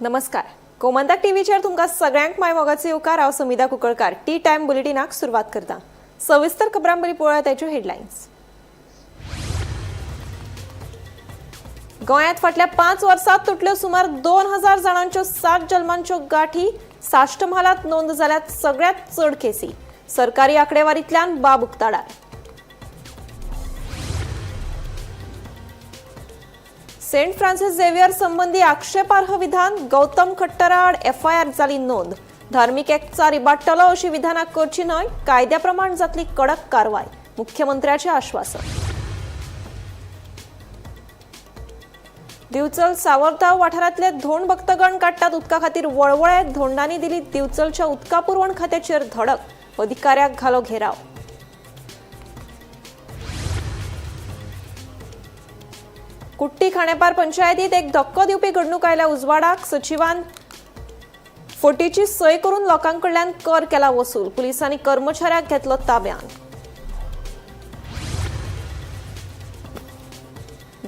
नमस्कार, गोमंतक टीव्हीचेर तुमकां सगळ्यांक माय मोगाचो येवकार. हांव समिधा कुंकळकार. टी टायम बुलेटिनाक सुरवात करता. सविस्तर खबरां बरी पळोवया ताच्यो हेडलायन्स. गोंयांत फाटल्या 5 वर्सांत तुटल्यो सुमार 2000 जाणांच्यो 7 जल्मांच्यो गाठी. साश्ट म्हालांत नोंद जाल्यात सगळ्यात चड केसी. सरकारी आंकडेवारींतल्यान बाब उक्ताडार. सेंट फ्रान्सिस झेवियर संबंदी आक्षेपार्ह विधान. गौतम खट्टराआड एफआयआर जाली नोंद. धार्मिक एकचार इबाडटलो अशी विधानां करची न्हय, कायद्या प्रमाण जातली कडक कारवाय, मुख्यमंत्र्याचे आश्वासन. दिवचल सावरगांव वाठारांतले धोंड भक्तगण काडटात उदका खातीर वळवळे. धोंडांनी दिली दिवचलच्या उदका पुरवण खात्याचेर धडक. अधिकाऱ्याक घालो घेराव. कुट्टी खांडेपार पंचायतीत एक धक्को दिवपी घडणूक आयल्या उजवाडाक. सचिवान फटीची सय करून लोकांकडल्यान कर केला वसूल. पुलिसांनी कर्मचाऱ्याक घेतलो ताब्यात.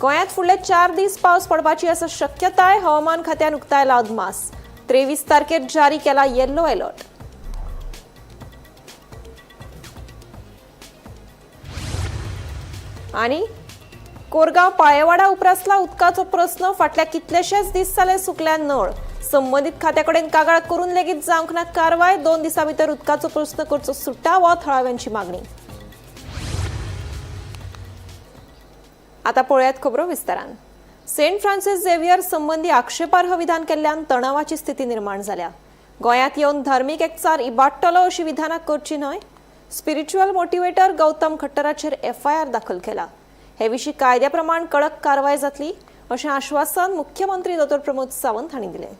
गोंयांत फुडले 4 दीस पावस पडपाची आसा शक्यताय. हवामान खात्यान उक्तायला अदमास. 23 तारखेर जारी केला येल्लो अलर्ट. आनी कोरगांव पाळेवाडा उप्रासला उदकाचो प्रस्न. फाटल्या कितलेशेच दीस जाले सुकल्या नळ. संबंदीत खात्या कडेन कागाळ करून लेगीत जावंक ना कारवाय. 2 दिसां भितर उदकाचो प्रस्न करचो सुटावो, थळाव्यांची मागणी. आता पळयात खबरो विस्तारान. सेंट फ्रान्सिस झेवियर संबंदी आक्षेपार्ह विधान केल्ल्यान तणावाची स्थिती निर्माण जाल्या. गोंयांत येवन धार्मिक एकचार इबाडटलो अशी विधानां करची न्हय. स्पिरिच्युअल मोटिवेटर गौतम खट्टराचेर एफआयआर दाखल केला. हे विशीं कायद्या प्रमाण कडक कारवाय जातली अशें आश्वासन मुख्यमंत्री दोतोर प्रमोद सावंत हांणी दिलें.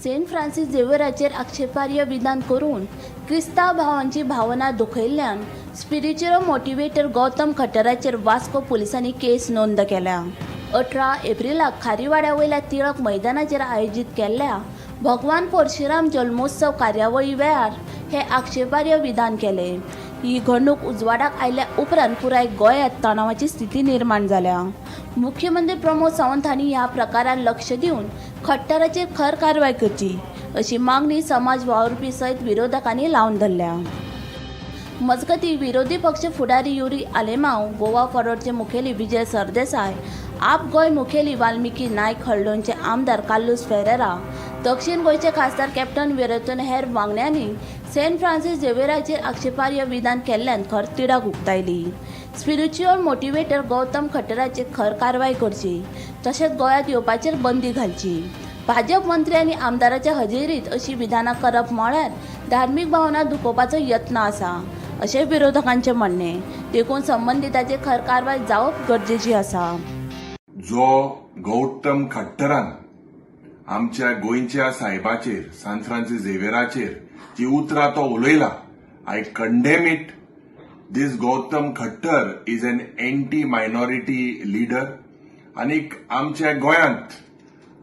सेंट फ्रान्सिस झेवियराचेर आक्षेपार्ह विधान करून क्रिस्तांव भावांची भावना दुखयल्ल्यान स्पिरिच्युअल मोटिवेटर गौतम खट्टराचेर वास्को पुलिसांनी केस नोंद केल्या. 18 एप्रिलाक खारीवाड्या वयल्या तिळक मैदानाचेर आयोजीत केल्ल्या भगवान परशुराम जल्मोत्सव कार्यावळी वेळार हे आक्षेपार्ह विधान केले. ही घडणूक उजवाडाक आयल्या उपरांत पुराय गोंयांत तणावाची स्थिती निर्माण जाल्या. मुख्यमंत्री प्रमोद सावंत हांणी ह्या प्रकारान लक्ष दिवन खट्टराचेर खर कारवाय करची अशी मागणी समाज वावुरपी सयत विरोधकांनी लावन धरल्या. मजगती विरोधी पक्ष फुडारी युरी आलेमाव, गोवा फॉरवर्डचे मुखेली विजय सरदेसाय, आप गोंय मुखेली वाल्मिकी नायक, हळदोणचे आमदार कार्लुस फेरेरा, दक्षिण गोंयचे खासदार कॅप्टन विरेतून हेर वांगड्यांनी सेंट फ्रान्सिस झेवियराचेर आक्षेपार्ह विधान केल्ल्यान खर तिडक उक्तायली. स्पिरिच्युअल मोटिवेटर गौतम खट्टराचेर खर कारवाय करची तशेंच गोंयांत येवपाचेर बंदी घालची. भाजप मंत्री आनी आमदाराच्या हजेरीत अशी विधानां करप म्हळ्यार धार्मीक भावना दुखोवपाचो यत्न आसा अशें विरोधकांचें म्हणणें. देखून संबंदिताचेर खर कारवाय जावप गरजेची आसा. जो गौतम खट्टरान आमच्या गोंयच्या साहेबाचेर, सांत फ्रान्सिस झेवियराचेर जी उतरां तो उलयला, I condemn it. This Gautam Khattar is an anti minority leader. आनीक आमच्या गोंयांत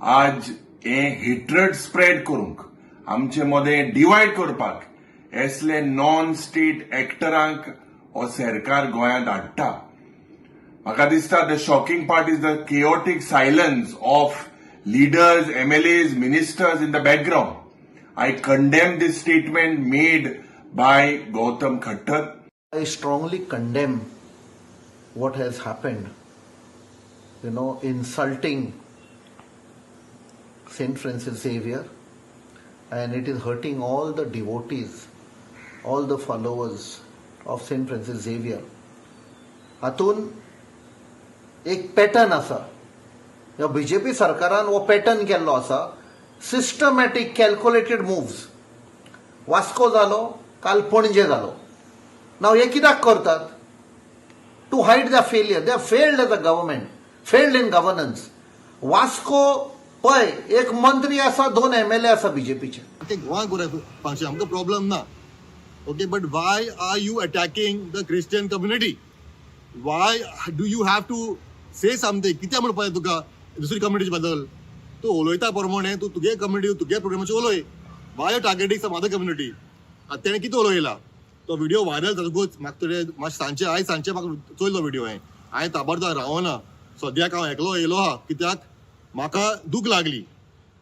आज हे हेट्रड स्प्रेड करूंक, आमचे मदें डिवायड करपाक असले नॉन स्टेट एक्टरांक हो सरकार गोंयांत हाडटा. म्हाका दिसता the shocking part is the chaotic silence of leaders, MLAs, ministers in the background. I condemn this statement made by Gautam Khattar. I strongly condemn what has happened, insulting St. Francis Xavier, and it is hurting all the devotees, all the followers of St. Francis Xavier. हातून एक pattern आसा. ह्या BJP सरकारान हो pattern केल्लो आसा, systematic calculated moves. Vasco जालो, काल पणजे जालो. नाव हे कित्याक करतात? To hide the failure. They failed as a government, failed in governance. Vasco पळय, एक मंत्री आसा, 2 एमएलए आसा बीजेपीचे. Okay, गोवा फंक्शन आमकां प्रॉब्लम ना. Okay, but why are you attacking the Christian community? Why do you have to say something? कित्याक म्हणपाचें तुका दुसरी कम्युनिटी बद्दल? तूं उलयता प्रमाणे तूं तुगे कम्युनिटी, तुगे प्रोग्रामाचेर उलय. Why you targeting some other community? आतां तेणें कितें उलयला तो व्हिडिओ व्हायरल जातकूच म्हाका तुजें मातशें सांजचे, आयज सांजचे म्हाका चोयलो व्हिडिओ. हांवें ताबडतोब रावना, सद्याक हांव एकलो येयलो आहा कित्याक म्हाका दूख लागली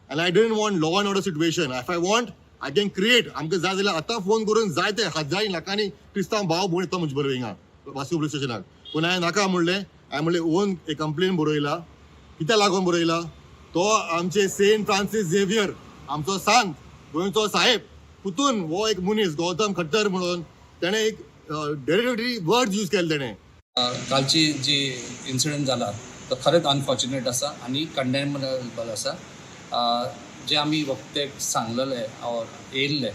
and I didn't want law and order situation. If I want I can create. आमकां जाय जाल्यार आतां फोन करून जायते हजारी लाखांनी क्रिस्तांव भाव भयण येता म्हजे बरोबर हिंगा वास्को पुलीस स्टेशनाक. पूण हांवें नाका म्हणलें. हांवें म्हणलें ओन एक कंप्लेन बरयला. कित्याक लागून बरयला? तो आमचे सेंट फ्रांसीस झेवियर आमचो सांत गोंयचो साहेब पुतून हो एक मनीस गौतम खट्टर म्हणून तेणें एक डेरिगेटरी वर्ड यूज केले तेणें. कालची जी इन्सिडंट जाला तो खरेंच अनफॉर्च्युनेट आसा आनी कंडेमेबल आसा. जे आमी वक्तेक सांगलेले ऑर येयल्ले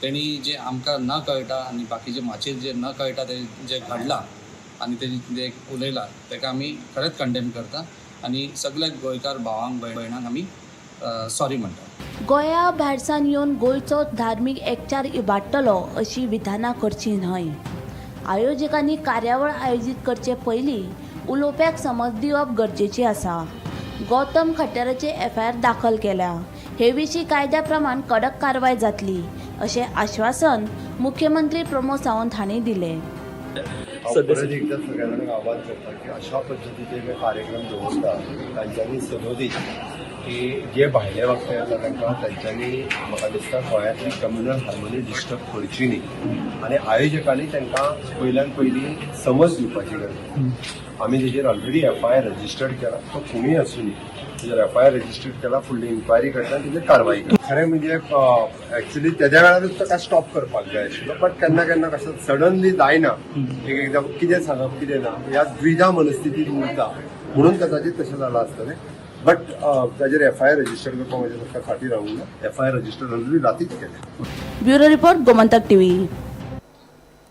तेणी जे आमकां न कळटा आनी बाकीचे माचयेर जे न कळटा ते जे घडलां आनी तेणी जे उलयलां ताका आमी खरेंच कंडेम करता आनी सगल्या गोंयकार भावांक भयणांक आमी सॉरी म्हणटा. गोंया भायरसान येवन गोंयचो धार्मीक एकचार इबाडटलो अशी विधानां करची न्हय. आयोजकांनी कार्यावळ आयोजीत करचे पयलीं उलोवप्याक समज दिवप गरजेची आसा. गौतम खट्टराचे एफआयआर दाखल केल्या. हे विशीं कायद्या प्रमाण कडक कारवाय जातली अशें आश्वासन मुख्यमंत्री प्रमोद सावंत हांणी दिलें. हांव परत एकदां सगळ्या जाणांक आवाहन करता की अशा पद्दतीचे जे कार्यक्रम दवरता तांच्यांनी सदोदीत की जे भायले वक्ते येता तांकां तांच्यांनी म्हाका दिसता गोंयांतली कम्युनल हार्मोनी डिस्टर्ब करची न्ही आनी आयोजकांनी तांकां पयल्यान पयलीं समज दिवपाची गरज आसा. आमी तेजेर ऑलरेडी एफआयआर रजिस्टर्ड केला. तो कोणूय आसूं तेजेर एफआयआर रजिस्टर्ड केला. फुडली इन्क्वायरी करता, तेजेर कारवाय करता. खरें म्हणजे एक्चुली तेज्या वेळारूच ताका स्टॉप करपाक जाय आशिल्लो, बट केन्ना केन्ना कशें सडनली जायना. एक एकदां कितें सांगप कितें ना ह्या द्विधा मनस्थितीत उरता, म्हणून कदाचित तशें जालां आसतलें. बट ताजेर एफआयआर रजिस्टर करपाक म्हजें ताका फाटीं रावूंक ना. एफआयआर रजिस्टर ऑलरेडी रातीच केलें. Bureau report, Gomantak TV.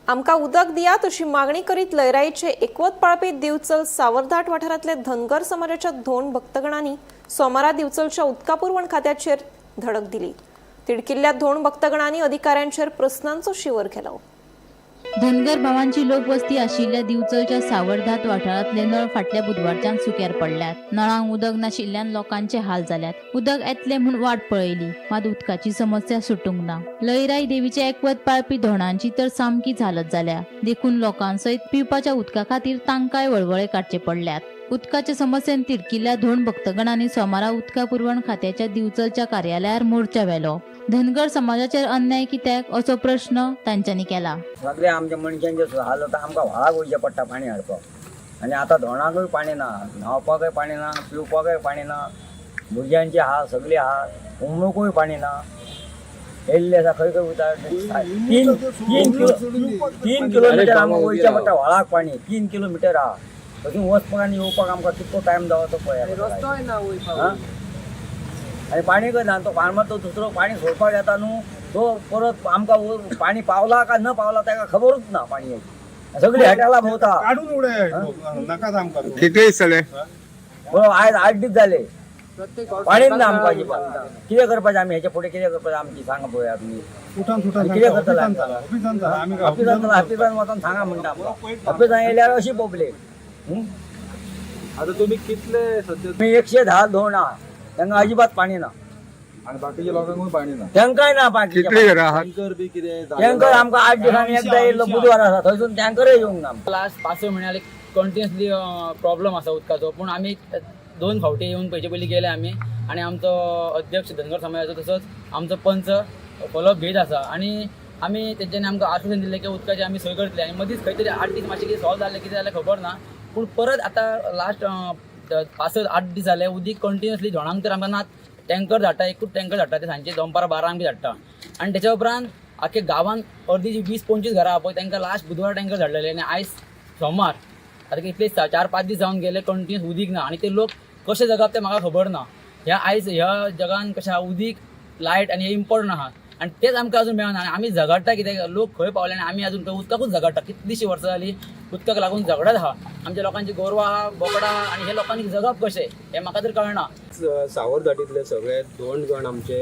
आमकां उदक दियात अशी मागणी करीत लयराईचे एकवत पाळपी दिवचल सावरधाट वाठारांतले धनगर समाजाच्या धोंड भक्तगणांनी सोमारा दिवचलच्या उदका पुरवण खात्याचेर धडक दिली. तिडकिल्ल्या धोंड भक्तगणांनी अधिकाऱ्यांचेर प्रस्नांचो शिवर केलो. धनगर भावांची लोकवस्ती आशिल्ल्या दिवचलच्या सावरधात वाठारांतले नळ फाटल्या बुधवारच्यान सुक्यार पडल्यात. नळांक उदक नाशिल्ल्यान लोकांचे हाल जाल्यात. उदक येतलें म्हूण वाट पळयली, मात उदकाची समस्या सुटूंक ना. लयराई देवीचे एकवत पाळपी धोणांची तर सामकी हालत जाल्या. देखून लोकांसयत पिवपाच्या उदका खातीर तांकांय वळवळे काडचे पडल्यात. उदकाच्या समस्येन तिडकिल्ल्या धोंड भक्तगणांनी सोमारा उदका पुरवण खात्याच्या दिवचलच्या कार्यालयार मोर्चा व्हेलो. धनगर समाजाचेर अन्याय कित्याक असो प्रश्न तांच्यांनी केला. सगळे आमच्या मनशांचे हाल जाता. आमकां व्हाळाक वयचें पडटा पाणी हाडपाक आनी आतां धोणाकूय पाणी ना, न्हांवपाकय पाणी ना, पिवपाकय पाणी ना. भुरग्यांचे हाल सगळे हाल, उमळूकूय पाणी ना. येयल्ले आसा खंय खंय वयता. 3 किलोमिटर आमकां वयचें पडटा व्हाळाक पाणी. 3 किलोमिटर आहा. थंयसून वचपाक आनी येवपाक आमकां कितको टायम जाता तो पळय. आनी पाणी खंय ना. तो फार्मर तो दुसरो पाणी सोडपाक येता न्हू, तो परत आमकां पाणी पावला काय न पावला ताका खबरूच ना. पाणयाची सगळी हॉटेलां भोंवता. काडून उडय, नाकाच आमकां. कितले दीस जाले? बरोबर, आयज 8 दीस जाले, पाणीच ना आमकां अजिबात. कितें करपाचें आमी हेच्या फुडें? कितें करपाचें आमची, सांगा पळोवया तुमी. उठान सुटान. कितें करतले? ऑफिसान चला, ऑफिसान चला आमी. ऑफिसान चला, ऑफिसान वचोन सांगा म्हणटा आमकां. ऑफिसान येयल्यार अशी पब्लीक. आता तुम्ही कितले सध्या? मी 110 धोंड आहा, तांकां अजिबात पाणी ना. आणि बाकीच्या लोकांकूय पाणी ना? तांकांय ना पाणी. कितली घरां आहात? टँकर बी कितें? टँकर आमकां 8 दिसांनी एकदां येयल्लो, बुधवार आसा, थंयसून टँकरय येवंक ना. लास्ट 5-6 म्हयने कंटिन्युअसली प्रॉब्लम आसा उदकाचो. पूण आमी दोन फावटी येवन पयचे पयलीं गेले आमी आनी आमचो अध्यक्ष धनगर समाजाचो तसोच आमचो पंच फॉलोअप घेयत आसा आनी आमी तेंच्यांनी आमकां आश्वासन दिल्लें की उदकाची आमी सोय करतले. आनी मदींच खंय तरी 8 दीस मातशें कितें सॉल्व जालें, कितें जालें खबर ना, पूण परत आतां लास्ट 5-8 दीस जाले उदीक कंटिन्युअसली धोणांक तर आमकां नात. टँकर धाडटा, एकूच टँकर धाडटा, ते सांजचे दनपारां 12 बी धाडटा. आनी तेच्या उपरांत आख्या गांवांत अर्दी जी 20-25 घरां आहा पळय, तांकां लास्ट बुधवार टँकर धाडलेले आनी आयज सोमार. आतां कितले 4-5 दीस जावन गेले, कंटिन्युअस उदीक ना आनी ते लोक कशे जगप ते म्हाका खबर ना. ह्या आयज ह्या जगान कशें आहा, उदीक, लायट आनी हे इम्पॉर्टंट आहा आनी तेच आमकां अजून मेळना. आनी आमी झगडटा कित्याक? लोक खंय पावले आनी आमी अजून खंय उदकाकूच झगडटा. कितलीशीं वर्सां जालीं उदकाक लागून झगडत आहा. आमच्या लोकांची गोरवां आहा, बोकडां आहा आनी हे लोकांनी जगप कशें हें म्हाका तर कळना. सावरघाटीतले सगळे धोंडगण आमचे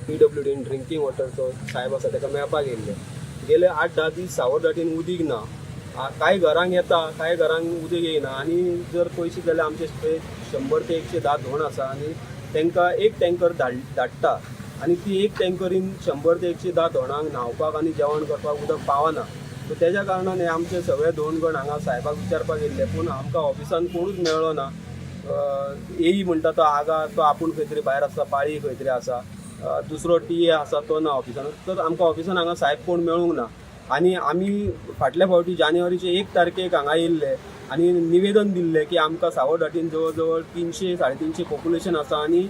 पीडब्ल्यूडीन ड्रिंकींग वॉटरचो साहेब आसा ताका मेळपाक येयल्ले. गेले 8-10 दीस सावरघाटीन उदीक ना. कांय घरांक येता, कांय घरांक उदीक येयना. आनी जर पयशे जाल्यार आमचे थंय 100 ते 110 धोंड आसा आनी तांकां एक टँकर धाडटा आनी ती एक टँकरीन 100 ते 110 धोणांक न्हांवपाक आनी जेवण करपाक उदक पावना. सो तेज्या कारणान हे आमचे सगळे धोंडगण हांगा साहेबाक विचारपाक येयल्ले, पूण आमकां ऑफिसान कोणूच मेळ्ळो ना. एई म्हणटा तो आगा तो आपूण खंय तरी भायर आसा, पाळी खंय तरी आसा, दुसरो टीए आसा तो ना ऑफिसान. तर आमकां ऑफिसान हांगा साहेब कोण मेळूंक ना. आनी आमी फाटल्या फावटी जानेवारीचे 1 तारखेक हांगा येयल्ले आनी निवेदन दिल्लें की आमकां सावरदाटीन जवळ जवळ 300 350 पॉप्युलेशन आसा आनी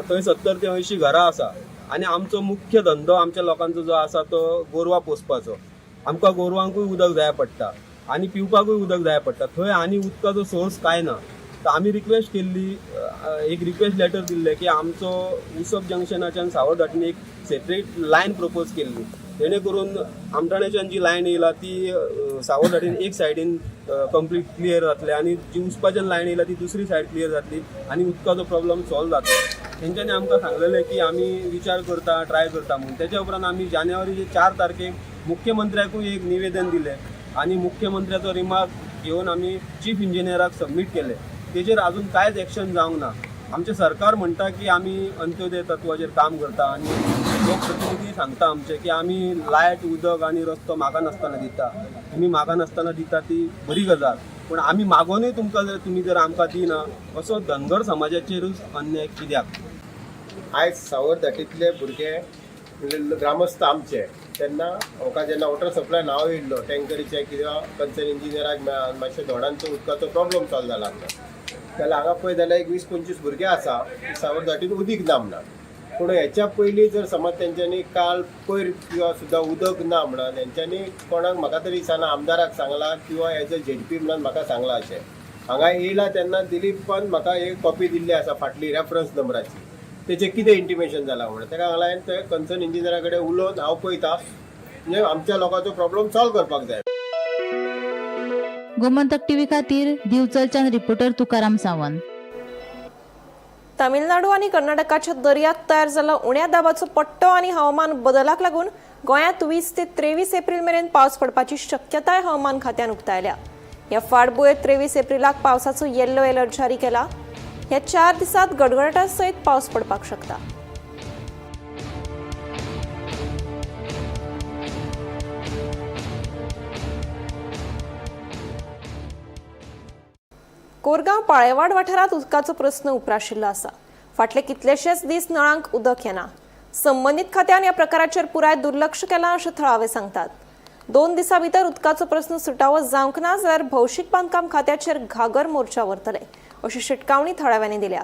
थंय 70 ते 80 घरां आसा आनी आमचो मुख्य धंदो आमच्या लोकांचो जो आसा तो गोरवां पोसपाचो. आमकां गोरवांकूय उदक जाय पडटा आनी पिवपाकूय उदक जाय पडटा. थंय आनी उदकाचो सोर्स कांय ना. तर आमी रिक्वेस्ट केल्ली, एक रिक्वेस्ट लेटर दिल्लें की आमचो उसप जंक्शनाच्यान सावरदाटीन एक सेपरेट लायन प्रपोज केल्ली, जेणे करून आमठाण्याच्यान जी लायन येयला ती सावरदाटीन एक सायडीन कंप्लीट क्लियर जातले आनी जी उसपाच्यान लायन येयला ती दुसरी सायड क्लियर जातली आनी उदकाचो प्रॉब्लम सॉल्व जातलो. तेंच्यांनी आमकां सांगलेलें की आमी विचार करता, ट्राय करता म्हणून. तेच्या उपरांत आमी जानेवारीचे 4 तारखेक मुख्यमंत्र्याकूय एक निवेदन दिलें आनी मुख्यमंत्र्याचो रिमार्क घेवन आमी चीफ इंजिनियराक सबमीट केलें. तेजेर आजून कांयच एक्शन जावंक ना. आमचें सरकार म्हणटा की आमी अंत्योदय तत्वाचेर काम करता आनी लोकप्रतिनिधी सांगता आमचे की आमी लायट, उदक आनी रस्तो मागनासतना दिता. तुमी मागनासतना दिता ती बरी गजाल, पूण आमी मागोनूय तुमकां जर तुमी जर आमकां दिना असो धनगर समाजाचेरूच अन्याय कित्याक? आयज सावरदाटींतले भुरगे म्हणजे ग्रामस्थ आमचे तेन्ना म्हाका जेन्ना वॉटर सप्लाय नांव येयल्लो टँकरीचे किंवा कन्सर्न इंजिनियराक मातशें धोडांचो उदकाचो प्रॉब्लम सॉल्व जाला जाल्यार हांगा पळय जाल्यार एक 20-25 भुरगे आसा सावरदाटीन उदीक ना म्हणा. पूण हेच्या पयलीं जर समज तेंच्यांनी काल पयर किंवा सुद्दां उदक ना म्हणून तेंच्यांनी कोणाक म्हाका तरी दिसना आमदाराक सांगलां किंवा एज अ झेडपी म्हणून म्हाका सांगलां अशें. हांगा येयला तेन्ना दिलीपान म्हाका एक कॉपी दिल्ली आसा फाटली रेफरन्स नंबराची, तेचें कितें इंटिमेशन जालां म्हणून तेका सांगलां हांवें ते कन्सर्न इंजिनियरा कडेन उलोवन हांव पळयता म्हणजे आमच्या लोकांचो प्रॉब्लम सॉल्व करपाक जाय. गोमंतक टीव्ही खातीर दिवचलच्यान रिपोर्टर तुकाराम सावंत. तामिळनाडू आनी कर्नाटकाच्या दर्यात तयार जाल्लो उण्या दाबाचो पट्टो आनी हवामान बदलाक लागून गोंयांत 20 ते 23 एप्रिल मेरेन पावस पडपाची शक्यताय हवामान खात्यान उक्तायल्या. ह्या फाटभुंयेर 23 एप्रिलाक पावसाचो येल्लो अलर्ट जारी केला. ह्या 4 दिसांत गडगडाटा सयत पावस पडपाक शकता. कोरगांव पाळेवाड वाठारांत उदकाचो प्रस्न उप्राशिल्लो आसा. फाटले कितलेशेच दीस नळांक उदक येना. संबंदीत खात्यान ह्या प्रकाराचेर पुराय दुर्लक्ष केलां अशें थळावे सांगतात. 2 दिसां भितर उदकाचो प्रस्न सुटावो जावंक ना जाल्यार भौशीक बांदकाम खात्याचेर घागर मोर्चा व्हरतले अशी शिटकावणी थळाव्यांनी दिल्या.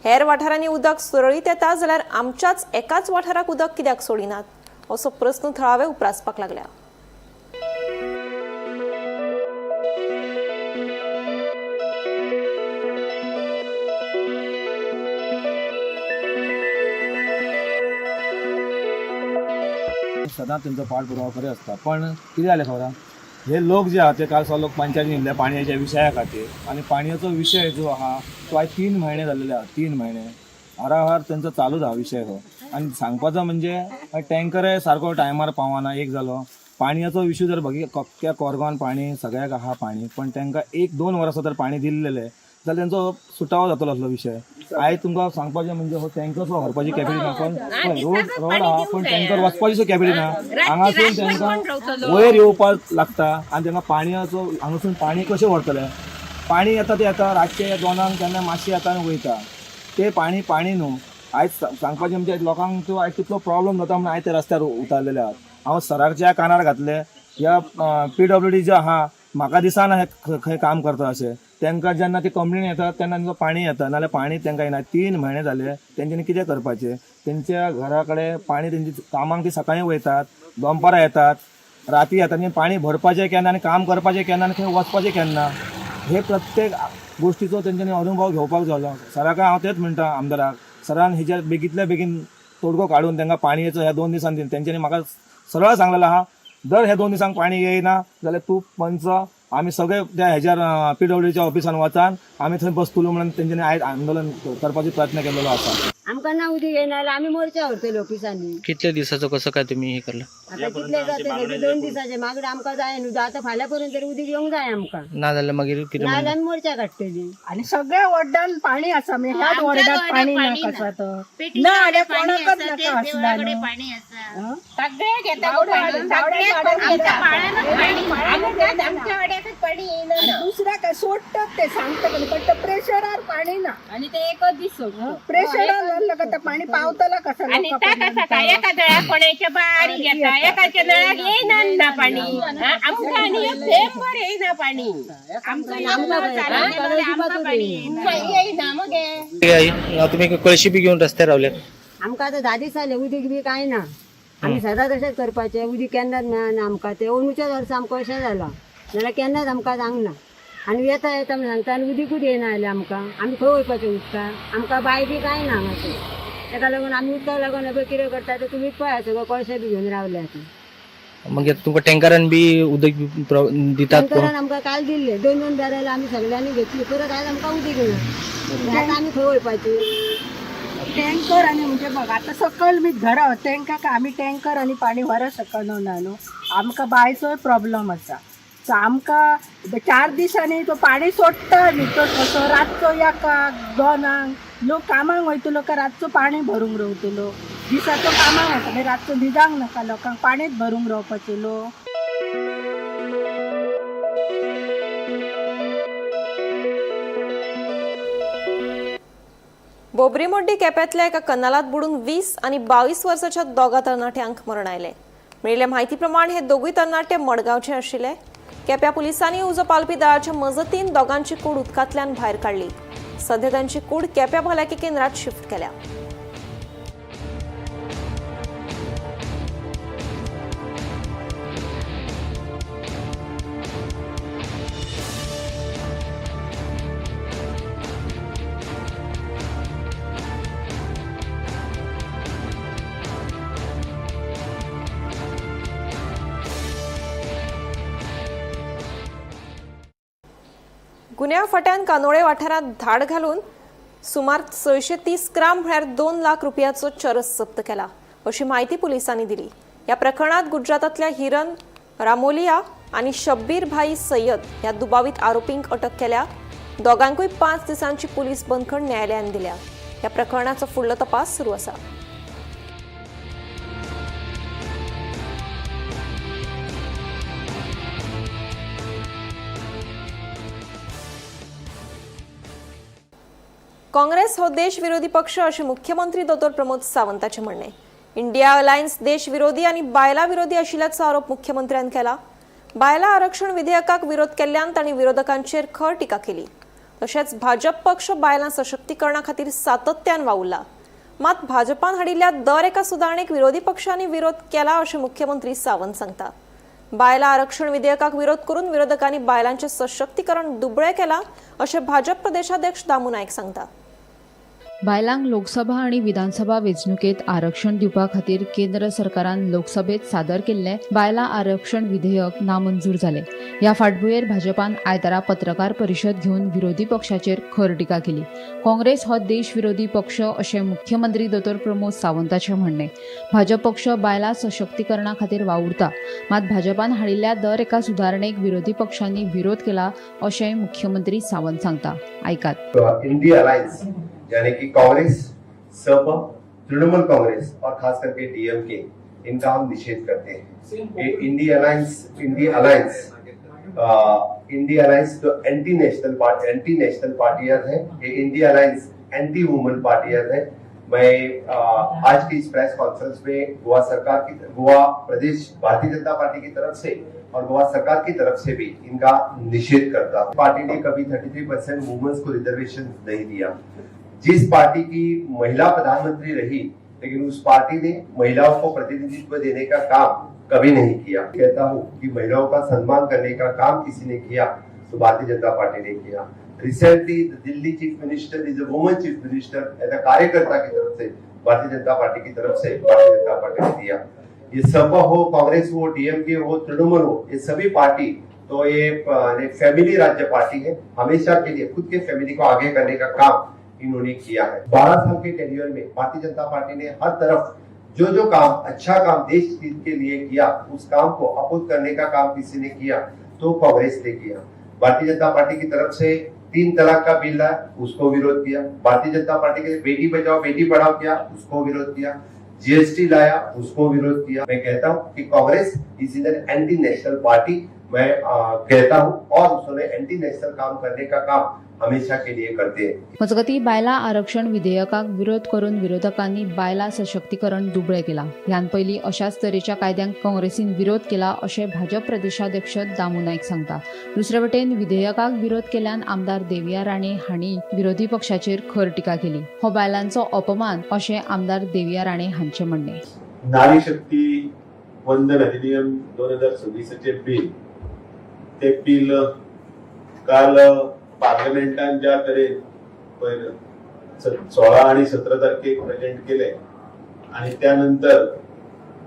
हेर वाठारांनी उदक सुरळीत येता जाल्यार आमच्याच एकाच वाठाराक उदक कित्याक सोडिनात असो प्रस्न थळावे उप्रासपाक लागल्या. सदांच तेंचो पाठपुरावा करत आसता. पण कितें जालें खबर आहा, हे लोक जे आहा ते काल लोक पंचायतीन येयल्ले पाणयाच्या विशया खातीर आनी पाणयाचो विशय जो आहा तो आयज 3 म्हयने जाल्लेले आहा. 3 म्हयने हाराहार तेंचो चालूच आहा विशय हो. आनी सांगपाचो म्हणजे टँकरय सारको टायमार पावना. एक जालो पाणयाचो इशू जर बघितलो त्या कोरगांवान पाणी सगळ्याक आहा पाणी, पण तांकां 1-2 वर्सां जर पाणी दिल्लेलें जाल्यार तेंचो सुटावो जातलो असलो विशय. आयज तुमकां सांगपाचें म्हणजे हो टँकर सुद्दां व्हरपाची कॅपेसिटी ना, पण रोड आहा पण टँकर वचपाची सुद्दां कॅपेसिटी ना. हांगासून तांकां वयर येवपाक लागता आनी तांकां पाणयाचो हांगासून पाणी कशें व्हरतलें? पाणी येता तें येता रातचें 2 केन्ना मातशें येता आनी वयता तें पाणी पाणी न्हू. आयज सांगपाचें म्हणजे लोकांक त्यो आयज कितलो प्रॉब्लम जाता म्हणून आयज ते रस्त्यार उतारलेले आहात. हांव सराच्या कानार घातले ह्या PWD जे आहा म्हाका दिसना हे खंय काम करता अशें. तांकां जेन्ना ती कंप्लेन येता तेन्ना तांकां पाणी येता, नाजाल्यार पाणी तांकां येना. 3 म्हयने जाले तेंच्यांनी कितें करपाचें? तेंच्या घरा कडेन पाणी तेंची कामाक ती सकाळीं वयतात, दनपारां येतात, राती येतात, आनी पाणी भरपाचें केन्ना आनी काम करपाचें केन्ना आनी खंय वचपाचें केन्ना? हे प्रत्येक गोश्टीचो तेंच्यांनी अनुभव घेवपाक जालो. सराक हांव तेंच म्हणटा आमदाराक, सरान हेजेर बेगींतल्या बेगीन तोडगो काडून तांकां पाणयेचो ह्या 2 दिसांनी दिवन तेंच्यांनी म्हाका सरळ सांगलेलो आहा, जर ह्या 2 दिसांक पाणी येयना जाल्यार तूं पंच आमी सगळे त्या हेज्यार PWDच्या ऑफिसान वचान आमी थंय बसतलो म्हणून तेंच्यांनी आयज आंदोलन करपाचो प्रयत्न केल्लो आसा. आमकां ना उदक येना जाल्यार आमी मोर्चा व्हरतले ऑफिसांनी. कितले दिसाचो कसो काय तुमी हे करला? आतां कितले जाता 2 दिसाचे मागीर आमकां जाय न्हू, आतां फाल्यां पर्यंत तरी उदीक येवंक जाय आमकां, ना जाल्यार मागीर कितें? ना जाल्यार आमी मोर्चा काडटली. आनी सगळ्या वॉर्डान पाणी आसा, म्हणजे ह्याच वॉर्डात पाणी ना कसो तो ना जाल्यार कोणाकच नाका आसला न्हू. दुसऱ्या काय सोडटात ते सांगता पण ते प्रेशरार पाणी ना, आणि ते एकच दीस सोडटा प्रेशरार जाल्लं का ते पाणी पावतला कसं आणि ता कसा काय एका नळाक कोणाच्या बारीक येता, एकाच्या नळाक येयना ना पाणी, आमकां आनी एक थेंबर येयना पाणी, आमकां येयना मगे. तुम्ही कळशी बी घेऊन रस्त्यार रावले. आमकां आतां 10 दीस जाले उदीक बी कांय ना, आमी सदांच अशेंच करपाचें, उदीक केन्नाच मेळना आमकां. ते अंदूच्याच वर्सा आमकां अशें जालां, नाल्यार केन्नाच आमकां जावंक ना. आनी येता येता म्हण सांगता आनी उदीकूच येयना जालें आमकां. आमी खंय वयपाचें उदकां? आमकां बांय बी कांय ना हांगासर, ताका लागून आमी उदकाक लागून पळय कितें करता ते तुमीच पळया, सगळं कळशे बी घेवन रावले आतां. मागीर तुमकां टँकरान बी उदक दितात? टँकरान आमकां काल दिल्ले 2-2 बॅरल आमी सगळ्यांनी घेतली, परत आयज आमकां उदीक ना, आतां आमी खंय वयपाची? टँकर आनी म्हणजे बघ आतां सकयल बी घरां तेंकां काय आमी टँकर आनी पाणी व्हरं शकना न्हू, आमकां बांयचोय प्रॉब्लम आसा. सो आमकां 4 दिसांनी तो पाणी सोडटा न्ही, तो कसो रातचो 1-2 लोक कामाक वयतलो काय रातचो पाणी भरूंक रावतलो, दिसाचो कामाक वता मागीर रातचो न्हिदांक नाका लोकांक, पाणीच भरूंक रावपाचें लोक. बोबरीमोड्डी केप्यांतल्या एका कनालात बुडून 20 आनी 22 वर्साच्या 2 तरणाट्यांक मरण आयलें. मेळिल्ले म्हायती प्रमाण हे दोगूय तरणाटे मडगांवचे आशिल्ले. केप्यां पुलिसांनी उजो पालपी दळाच्या मजतीन दोगांची कूड उदकांतल्यान भायर काडली. सध्या तांची कूड केप्यां भलायकी केंद्रात शिफ्ट केल्या. गुन्यांव फाट्यान कानोळे वाठारांत धाड घालून सुमार 630 ग्राम म्हळ्यार 2 लाख रुपयाचो चरस जप्त केला अशी म्हायती पुलिसांनी दिली. ह्या प्रकरणात गुजरातांतल्या हिरन रामोलिया आनी शब्बीर भाई सय्यद ह्या दुबावीत आरोपींक अटक केल्या. दोगांकूय 5 दिसांची पुलीस बंदखण न्यायालयान दिल्या. ह्या प्रकरणाचो फुडलो तपास सुरू आसा. काँग्रेस हो देश विरोधी पक्ष अशें मुख्यमंत्री दोतोर प्रमोद सावंताचें म्हणणें. इंडिया अलायन्स देश विरोधी आनी बायलां विरोधी आशिल्ल्याचो आरोप मुख्यमंत्र्यान केला. बायलां आरक्षण विधेयकाक विरोध केल्ल्यान तांणी विरोधकांचेर खर टिका केली. तशेंच भाजप पक्ष बायलां सशक्तीकरणा खातीर सातत्यान वावुरला, मात भाजपान हाडिल्ल्या दर एका सुदारणेक विरोधी पक्षांनी विरोध केला अशें मुख्यमंत्री सावंत सांगता. बायलां आरक्षण विधेयकाक विरोध करून विरोधकांनी बायलांचें सशक्तीकरण दुबळें केलां अशें भाजप प्रदेशाध्यक्ष दामू नायक सांगता. बायलांक लोकसभा आनी विधानसभा वेंचणुकेत आरक्षण दिवपा खातीर केंद्र सरकारान लोकसभेत सादर केल्ले बायलां आरक्षण विधेयक नामंजूर जालें. ह्या फाटभुंयेर भाजपान आयतारा पत्रकार परिशद घेवन विरोधी पक्षाचेर खर टिका केली. काँग्रेस हो देश विरोधी पक्ष अशें मुख्यमंत्री दोतोर प्रमोद सावंताचें म्हणणें. भाजप पक्ष बायलां सशक्तीकरणा खातीर वावुरता, मात भाजपान हाडिल्ल्या दर एका सुदारणेक विरोधी पक्षांनी विरोध केला अशें मुख्यमंत्री सावंत सांगता. आयकात. इंडिया अलायंस यानी कि कांग्रेस, सपा, तृणमूल कांग्रेस और खास करके डीएमके, इनका हम निषेध करते हैं. ये इंडिया अलायंस तो एंटी नेशनल पार्टियां है. ये इंडिया अलायंस एंटी वुमन पार्टियां है. मैं आज की इस प्रेस कॉन्फ्रेंस में गोवा प्रदेश भारतीय जनता पार्टी की तरफ से और गोवा सरकार की तरफ से भी इनका निषेध करता हूं. पार्टी ने कभी 33% वुमेन्स को रिजर्वेशन नहीं दिया. जिस पार्टी की महिला प्रधानमंत्री रही, लेकिन उस पार्टी ने महिलाओं को प्रतिनिधित्व देने का काम कभी नहीं किया. कहता हूं कि महिलाओं का सम्मान करने का काम किसी ने किया तो भारतीय जनता पार्टी ने किया. Recently Delhi chief minister is a woman chief minister as a कार्यकर्ता की तरफ से भारतीय जनता पार्टी की तरफ से भारतीय जनता पार्टी ने दिया. ये सपा हो, कांग्रेस हो, डीएमके हो, तृणमूल हो, ये सभी पार्टी तो ये फैमिली राज्य पार्टी है. हमेशा के लिए खुद के फैमिली को आगे करने का काम इन्होंने किया है. 12 साल के टेन्योर में भारतीय जनता पार्टी ने हर तरफ जो जो काम, अच्छा काम देश के लिए किया, उस काम को अपोज करने का काम किसी ने किया तो कांग्रेस ने किया। भारतीय जनता पार्टी की तरफ से 3 तलाक का बिल लाया, उसको विरोध किया। भारतीय जनता पार्टी के बेटी बचाओ बेटी पढ़ाओ किया, उसको विरोध किया। जीएसटी लाया, उसको विरोध किया। मैं कहता हूं कि Congress is an anti national party, मैं कहता हूं, और उन्होंने एंटी नेशनल काम करने का काम हमेशा के लिए करते हैं। मजगती बायलां आरक्षण विधेयकाक विरोध करून विरोधकांनी बायलां सशक्तीकरण दुबळे केला। ह्यान पयलीं अशाच तरेच्या कायद्यांक काँग्रेसीन विरोध केला अशें भाजप प्रदेशाध्यक्ष दामू नायक सांगता। दुसरे वटेन विधेयकाक विरोध केल्यान आमदार देविया राणे हांणी विरोधी पक्षाचेर खर टिका केली। हो बायलांचो अपमान अशें आमदार देविया राणे हांचें म्हणणें। नारी शक्ती वंदन अधिनियम 2026 बिल, ते बिल काल पार्लमेंटान ज्या तरेन पयर 16 आणि 17 तारखेक प्रेझेंट केले आणि त्यानंतर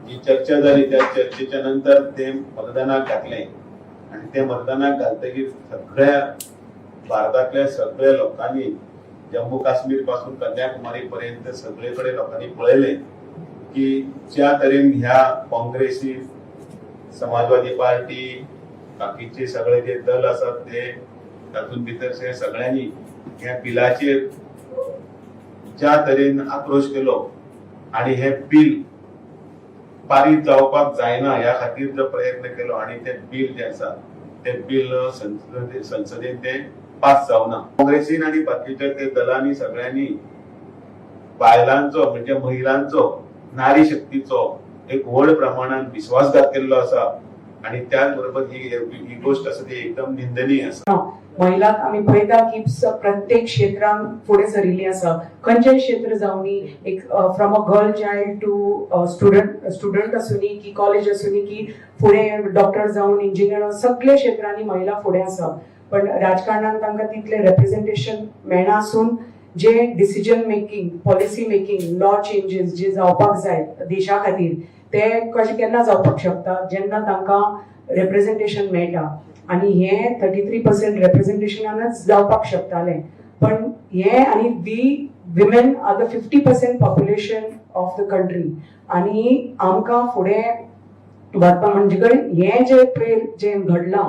जी चर्चा जाली त्या चर्चेच्या नंतर ते मतदानाक घातले आणि ते मतदानाक घालतकीर सगळ्या भारतातल्या सगळ्या लोकांनी जम्मू काश्मीर पासून कन्याकुमारी पर्यंत सगळे कडेन लोकांनी पळयलें की ज्या तरेन ह्या काँग्रेसी, समाजवादी पार्टी, बाकीचे सगळे जे दल आसात ते तातूंत भितर सगळ्यांनी ह्या बिलाचेर ज्या तरेन आक्रोश केलो आणि हे बिल पारीत जावपाक जायना ह्या खातीर जो प्रयत्न केलो आणि ते बिल जे आसा ते बिल संसदेन ते पास जावना। काँग्रेसीन आणि बाकीच्या ते दलांनी सगळ्यांनी बायलांचो म्हणजे महिलांचो, नारी शक्तीचो एक व्हड प्रमाणान विश्वासघात केल्लो आसा आणि त्याच बरोबर ही गोष्ट आसा ती एकदम निंदनीय आसा। महिलांक आमी पळयता की प्रत्येक क्षेत्रांत फुडें सरिल्ली आसा। खंयचेय क्षेत्र जावनी, एक from a girl child to student आसूनी की कॉलेज आसूनी की फुडें डॉक्टर जावन इंजिनियर, सगळे क्षेत्रांनी महिला फुडें आसा। पण राजकारणान तांकां तितलें रेप्रेझेंटेशन मेळना आसून जे decision making, policy making, law changes जे जावपाक जाय देशा खातीर ते कशें केन्ना जावपाक शकता जेन्ना तांकां रेप्रेझेंटेशन मेळटा। आनी हे 33% रेप्रेझेंटेशनानच जावपाक शकतालें। पण हे आनी we women are the 50% population of the country आनी आमकां फुडें वचपा म्हणजे कडेन हें जे पळय जें घडलां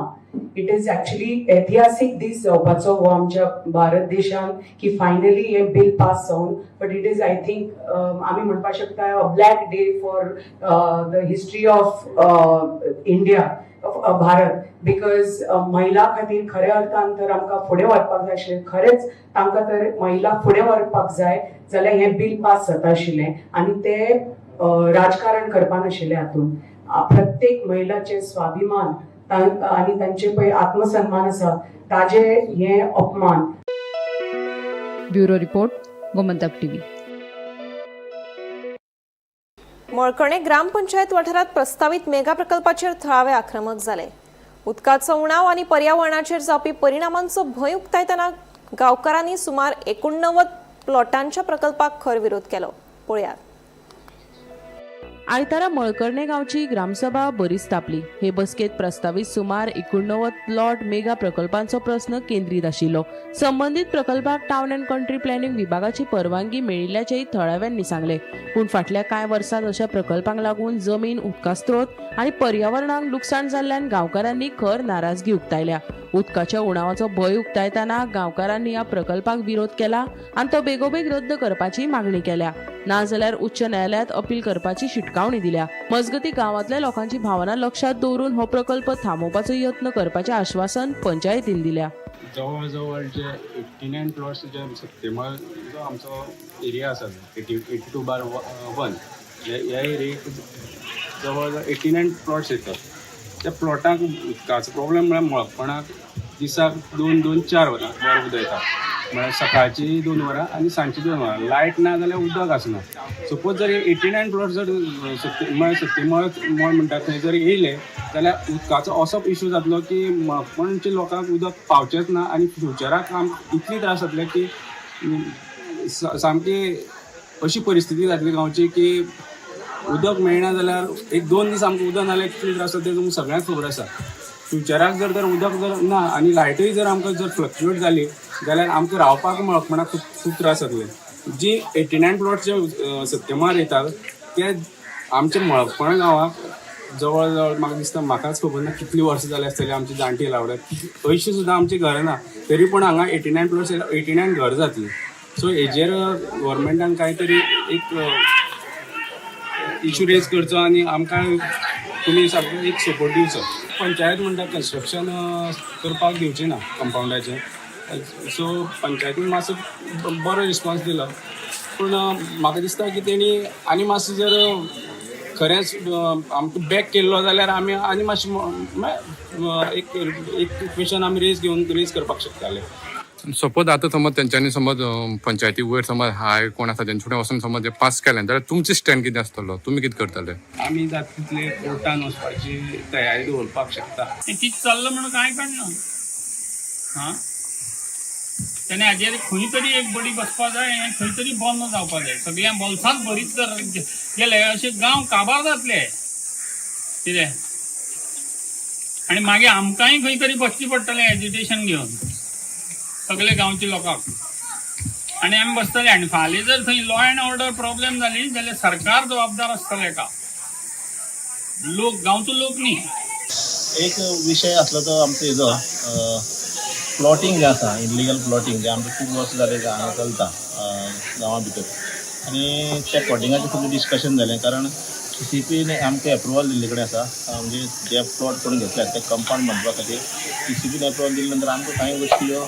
it is actually ऐतिहासीक दीस जावपाचो हो आमच्या भारत देशान की फायनली हें बील पास जावन, but it is I think आमी म्हणपाक शकता a black day for the history of India, Bharat, because महिला खातीर खऱ्या अर्थान तर आमकां फुडें व्हरपाक जाय आशिल्लें। खरेंच तांकां तर महिला फुडें व्हरपाक जाय जाल्यार हें बील पास जाता आशिल्लें आनी ते राजकारण करपा नाशिल्लें। हातूंत प्रत्येक महिलाचें स्वाभिमान आनी तांचे पळय आत्मसन्मान आसा ताजे हे अपमान। Bureau report, Gomantak TV. Malkarne gram panchayat वाठारात प्रस्तावित मेगा प्रकल्पाचेर थळावे आक्रमक जाले। उदकाचो उणाव आनी पर्यावरणाचेर जावपी परिणामांचो भंय उक्तायतना गांवकारांनी सुमार 89 प्लॉटांच्या प्रकल्पाक खर विरोध केलो। पळयात। आयतारा मळकर्णे गांवची ग्रामसभा बरीच तापली। हे बसकेत प्रस्तावित सुमार 89 प्लॉट मेगा प्रकल्पांचो प्रस्न केंद्रीत आशिल्लो। संबंदीत प्रकल्पाक टावन अँड कंट्री प्लॅनिंग विभागाची परवानगी मेळिल्ल्याचेय थळाव्यांनी सांगले। पूण फाटल्या कांय वर्सांत अशा प्रकल्पांक लागून जमीन, उदका स्रोत आनी पर्यावरणाक लुकसाण जाल्ल्यान गांवकारांनी खर नाराजगी उक्तायल्या। उदकाच्या उणावाचो भंय उक्तायतना गांवकारांनी ह्या प्रकल्पाक विरोध केला आनी तो बेगोबेग रद्द करपाची मागणी केल्या। नाजाल्यार उच्च न्यायालयात अपील करपाची शिटकावणी दिल्या। मजगती गांवांतल्या लोकांची भावना लक्षात दवरून हो प्रकल्प थांबोवपाचो यत्न करपाचें आश्वासन पंचायतीन दिल्या। जवळ जवळ जे 89 प्लॉट्स जे सत्तेमळ जो आमचो एरिया आसा 82/1 ह्या एरियेक जवळ जवळ 89 प्लॉट्स येतात। त्या प्लॉटाक उदकाचो प्रॉब्लेम म्हळ्यार मळकपणाक दिसाक 2-2 4 वरां उदक येता, म्हळ्यार सकाळची 2 वरां आनी सांजची 2 वरां। लायट ना जाल्यार उदक आसना। सपोज जर 89 प्लॉट जर म्हळ्यार सत्तेमळ मळ म्हणटा थंय जर येयले जाल्यार उदकाचो असो इशू जातलो की मळकपणच्या लोकांक उदक पावचेंच ना आनी फ्युचराक आमकां इतली त्रास जातले की सामकी अशी परिस्थिती जातली गांवची की उदक मेळना जाल्यार 1-2 दीस आमकां उदक ना जाल्यार कितले त्रास जाता ते तुमकां सगळ्यांक खबर आसा। फ्युचराक जर तर उदक जर ना आनी लायटूय जर आमकां जर फ्लक्चुएट जाली जाल्यार आमकां रावपाक मळकपणाक खूब खूब त्रास जातले। जी 89 प्लॉट जे सत्तेमार येतात ते आमच्या मळकपणा गांवाक जवळ जवळ म्हाका दिसता, म्हाकाच खबर ना कितली वर्सां जाली आसतली आमची जाणटी लावड्याक, अंयशीं सुद्दां आमची घरां ना, तरी पूण हांगा 89 प्लस 89 घर जातली. सो हेजेर गव्हर्मेंटान कांय तरी एक इशू रेज करचो आनी आमकां तुमी सारको एक सपोर्ट दिवचो. पंचायत म्हणटा कन्स्ट्रक्शन करपाक दिवची ना कंपावंडाचें. सो पंचायतीन मातसो बरो रिस्पॉन्स दिलो, पूण म्हाका दिसता की तेणी आनी मातसो जर खरेंच आमकां बॅक केल्लो जाल्यार आमी आनी मातशें एक एक क्वेशन आमी रेज घेवन रेज करपाक शकताले. सपोज आतां समज तेंच्यांनी समज पंचायती वयर समज हाय कोण आसा तेंचे फुडें वचून समज पास केलें जाल्यार तुमचें स्टँड कितें आसतलो, तुमी कितें करतले? आमी जाता तितले कोर्टान वचपाची तयारी दवरपाक शकता. तें कितें चल्लां म्हणून कांय कळना. आं, तेणे हाजेर खंय तरी एक बडी बसपा जाय, हें खंय तरी बंद जावपा जाय. सगळ्यां बोल्सांत भरीत जर गेले अशे गांव काबार जातले कितें. आनी मागीर आमकांय खंय तरी बसचें पडटलें एजिटेशन घेवन सगळे गांवच्या लोकांक, आनी आमी बसतले. आनी फाल्यां जर थंय लॉ एंड ऑर्डर प्रॉब्लेम जाली जाल्यार सरकार जबाबदार आसतलें हेका, लोक गांवचो लोक न्ही. एक विशय आसलो तो आमचो हेजो प्लॉटींग जें आसा, इलिगल प्लॉटींग जें आमचें खूब वर्सां जालें हांगा चलता गांवा भितर, आनी त्या प्लॉटिंगाचें खूब डिस्कशन जालें, कारण टीसीपीन आमकां एप्रुवल दिल्ले कडेन आसा. म्हणजे जे प्लॉट कोण घेतल्यात ते कंपावंड बांदपा खातीर टीसीपीन एप्रुवल दिले नंतर आमकां कांय गोश्टी ह्यो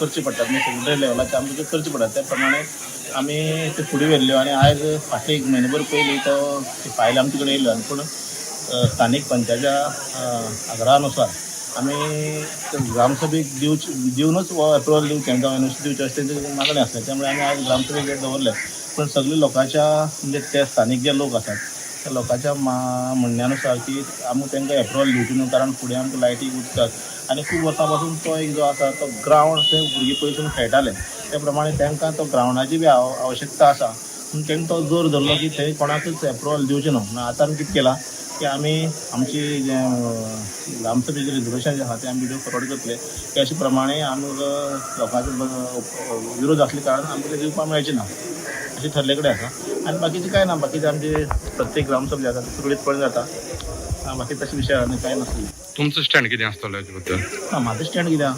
करच्यो पडटात, म्हणजे सेक्रेटरी लेवलाचेर आमकां त्यो करच्यो पडटात. त्या प्रमाणे आमी ते फुडें व्हेल्ल्यो आनी आयज फाटले एक म्हयनो भर पयलीं तो ती फायल आमचे कडेन येयल्यो, आनी पूण स्थानीक पंचाच्या आग्रहानुसार आमी ग्रामसभेक दिवनूच हो एप्रुवल दिवचें जावं एनओसी दिवचें अशें तेंचें मागणें आसलें. त्यामुळे आमी आयज ग्रामसभेक दवरलें, पूण सगळे लोकांच्या म्हणजे ते स्थानीक जे लोक आसात त्या लोकांच्या म्हणण्यानुसार की आमी तांकां एप्रुवल दिवचें न्हू, कारण फुडें आमकां लायटीक उदकाक आनी खूब वर्सां पासून तो एक जो आसा तो ग्रावंड थंय भुरगीं पयसून खेळटाले, त्या प्रमाणे तांकां तो ग्रावंडाची बी आवश्यकता आसा, पूण तांणी तो जोर धरलो की थंय कोणाकूच एप्रुवल दिवचें न्हू. म्हणून आतां आमी कितें केलां की आमी आमची जें ग्रामसभेचें रेजोल्युशन जें आसा तें आमी व्हिडियो फॉरवर्ड करतले की अशे प्रमाणे आमकां लोकांचो विरोध आसले कारणान आमकां तें दिवपाक मेळचें ना अशें ठरले कडेन आसा. आनी बाकीचें कांय ना, बाकीचें आमचे प्रत्येक ग्रामसभा जाता सुरळीतपणे जाता, बाकी तशे विशय आनी कांय नासलें. तुमचो स्टँड कितें आसतलो हेजे बद्दल? ना, म्हाजो स्टँड कितें आहा,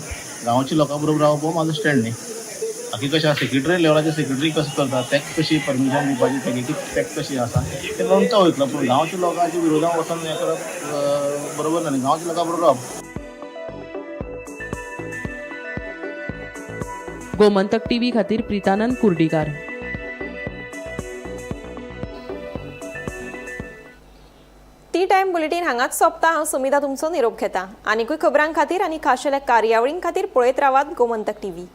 गांवच्या लोकां बरोबर रावप हो म्हाजो स्टँड न्ही. बाकी कशें आसा सेक्रेटरी लेवलाचेर सेक्रेटरी कसो करता, ताका कशी परमिशन दिवपाची, तेगे ताका कशी आसा तें नंतर वयतलो, पूण गांवच्या लोकांच्या विरोधान वचोन हें करप बरोबर ना न्ही. गांवच्या लोकां बरोबर रावप. गोमंतक टीव्ही खातीर प्रितानंद कुर्डीकार. टी टायम बुलेटीन हांगाच सोंपता. हांव सुमिता तुमचो निरोप घेता. आनीकूय खबरां खातीर आनी खाशेल्या कार्यावळीं खातीर पळयत रावात गोमंतक टीव्ही.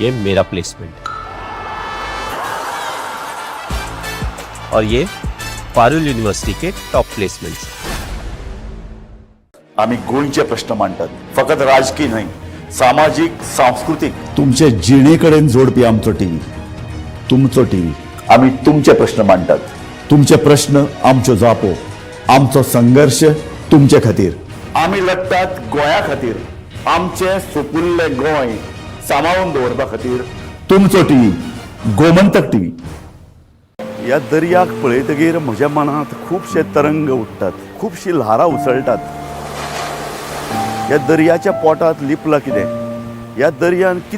ये मेरा प्लेसमेंट और ये Parul university K top placements. आमी गोंयचे प्रश्न मांडटात, फकत राजकीय न्हय, सामाजीक, सांस्कृतीक. तुमचे जिणे कडेन जोडपी आमचो टीव्ही, तुमचो टीव्ही. आमी तुमचे प्रश्न मांडटात, तुमचे प्रश्न आमच्यो जापो, आमचो संघर्श तुमचे खातीर. आमी लढटात गोंया खातीर, आमचें सुपुल्लें गोंय सांबाळून दवरपा खातीर. तुमचो टीव्ही, गोमंतक टीव्ही. ह्या दर्याक पळयतगीर म्हज्या मनांत खुबशे तरंग उठ्ठात, खुबशीं ल्हारां उसळटात. ह्या दर्याच्या पोटांत लिपलां कितें? ह्या दर्यान कितले